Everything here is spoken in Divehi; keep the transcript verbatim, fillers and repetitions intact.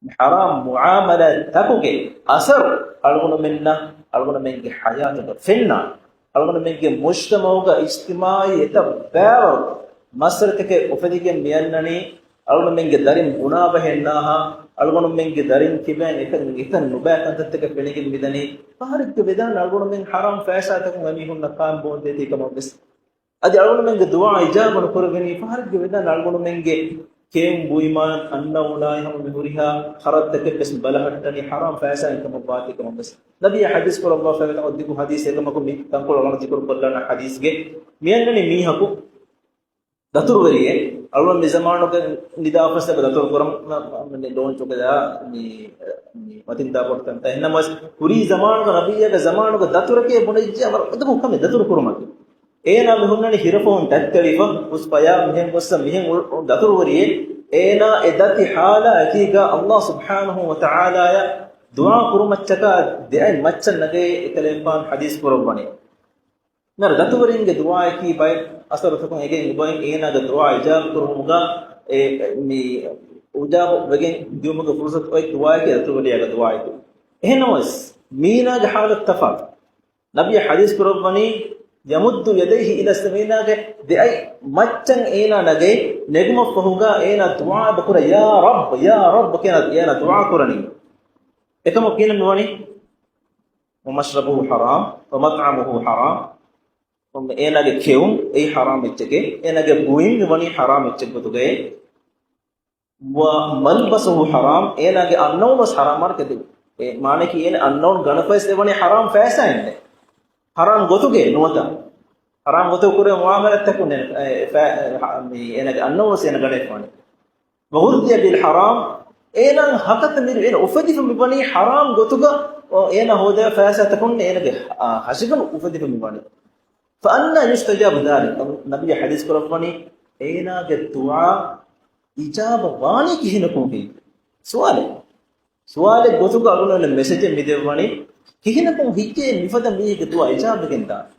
ޙަރާމް މުޢާމަލާތްތަކުގެ އަސަރު އަޅުގަނޑުމެންނަށް އަޅުގަނޑުމެންގެ ޙަޔާތުގަ ފެންނާނެ. އަޅުގަނޑުމެންގެ މުޖްތަމަޢުގަ އިޖްތިމާޢީ އެތައް ބައިވަރު މައްސަލަތަކެއް އުފެދިގެން މިއަންނަނީ، އަޅުގަނޑުމެންގެ ދަރިން ބުނާ ބަހެއް ނާހާ، އަޅުގަނޑުމެންގެ ދަރިން ކިބައިން އެކަން އެތަން ނުބައި ކަންތައްތަކެއް ފެނިގެން މިދަނީ. ފަހަރެއްގެ ވެދާން އަޅުގަނޑުމެން ޙަރާމް ފައިސާތަކުން އެމީހުންނަށް ކާން ބޯންދޭތީ ކަމަށް ވެސް. އަދި އަޅުގަނޑުމެންގެ ދުޢާ އިޖާބަ ނުކުރެވެނީ ފަހަރެއްގެ ވެދާން އަޅުގަނޑުމެންގެ ކެއުން ބުއިމާ އަންނައުނާއި ހަމަ މި ހުރިހާ ޚަރަދުތަކެއް ވެސް ބަލަހައްޓަނީ ޙަރާމް ފައިސާއިން ކަމަށް ވާތީ ކަމަށް ވެސް. ނަބިއްޔާ ޙަދީޘް ކުރައްވާފައިވޭ ތަކޮ ދިގު ޙަދީޘް އެކަމަކު މި ތަންކޮޅު އަޅުގަނޑު ޒިކުރު ކޮށްލާނަ ޙަދީޘްގެ މިއަންނަނީ މީހަކު ދަތުރުވެރިއެއް. އަޅުގަނޑު މި ޒަމާނުގެ ނިދާފަސް އެބަ ދަތުރު ކުރަން މަ-، މަ-، މަ-، މި ލޯންޗުގެ ދާ މި، މި މަތިން ދާ ބޮޑު ތަންތަން. އެހެންނަމަވެސް ކުރީ ޒަމާނުގަ ނަބިއްޔާގެ ޒަމާނުގަ ދަތުރެކޭ ބުނެއްޖެ ވަރަށް އަދަބު ކަމެއް ދަތުރު ކުރުމަކީ. އޭނާ މި ހުންނަނީ ހިރަފުހުން ތަތްތެޅިފަ، ހުސް ފަޔާ މިހެން ގޮއްސަ މިހެން އު-، އު-، ދަތުރުވެރިއެއް. އޭނާ އެ ދަތި ހާލާ އެކީގަ ﷲ ސުބްޙާނަހޫ ވަތަޢާލާއަށް ދުޢާ ކުރުމަށްޗަކާ ދެއަތް މައްޗަށް ނަގައޭ އެކަލޭގެފާނު ޙަދީޘް ކުރައްވަނީ. މިހާރު ދަތުވެރިންގެ ދުޢާއަކީ ބައެއް އަސަރުތަކުން އެނގެން އެބައިން އޭނާގެ ދުޢާ އިޖާބަ ކުރުމުގަ އެ، މި އިޖާބަ ވެގެން ދިއުމުގެ ފުރުޞަތު އޮތް ދުޢާއަކީ ދަތުވެރިޔާގެ ދުޢާއަކީ. އެހެންނަމަވެސް މީނާގެ ޙާލަތު ތަފާތު. ނަބިއްޔާ ޙަދީޘް ކުރައްވަނީ، يمد يديه إلى السماء، މީނާގެ ދެއަތް މައްޗަށް އޭނާ ނަގައި، ނެގުމަށްފަހުގަ އޭނާ ދުޢާ އެބަ ކުރަ، يا رب، يا رب ކިޔާ އޭނާ ދުޢާ ކުރަނީ. އެކަމަކު ކިހިނެއް މިވަނީ؟ ومشربه حرام ومطعمه حرام. އޭނާގެ ކެއުން އެއީ ޙަރާމް އެއްޗެކޭ، އޭނާގެ ބުއިން މިވަނީ ޙަރާމް އެއްޗެއް ގޮތުގައޭ. وملبسه حرام، އޭނާގެ އަންނައުނު ވެސް ޙަރާމް މާނައަކީ އޭނަ އަންނައުނު ގަނެފަވެސް އެވަނީ ޙަރާމް ފައިސާއިންނޭ. ޙަރާމް ގޮތުގައޭ ނުވަތަ. ޙަރާމް ގޮތުގަ ކުރޭ މުޢާމަލާތްތަކުން އޭނަ، އެ، ފަ-، އެ، މި އޭނާގެ އަންނައުނު ވެސް އޭނަ ގަނެފަވަނީ. وغذي بالحرام، އޭނާ ހަކަތަ މިރު އޭނަ އުފެދިފަ މިވަނީ ޙަރާމް ގޮތުގަ، އޭނާ ހޯދާ ފައިސާތަކުން އޭނާގެ، އާ، ހަށިގަނޑު އުފެދިފަ މިވަނީ. فأنى يستجاب ذلك؟ ނަބިއްޔާ ޙަދީޘް ކުރައްވަނީ، އޭނާގެ ދުޢާ އިޖާބަ ވާނީ ކިހިނަކުން ހެއްޔޭ؟ ސުވާލެއް. ސުވާލެއް ގޮތުގަ އަޅުގަނޑު މެސެޖެއް މި ދެއްވަނީ، ކިހިނަކުން ހެއްޔޭ މިފަދަ މީހެއްގެ ދުޢާ އިޖާބަވެގެން ދާނީ؟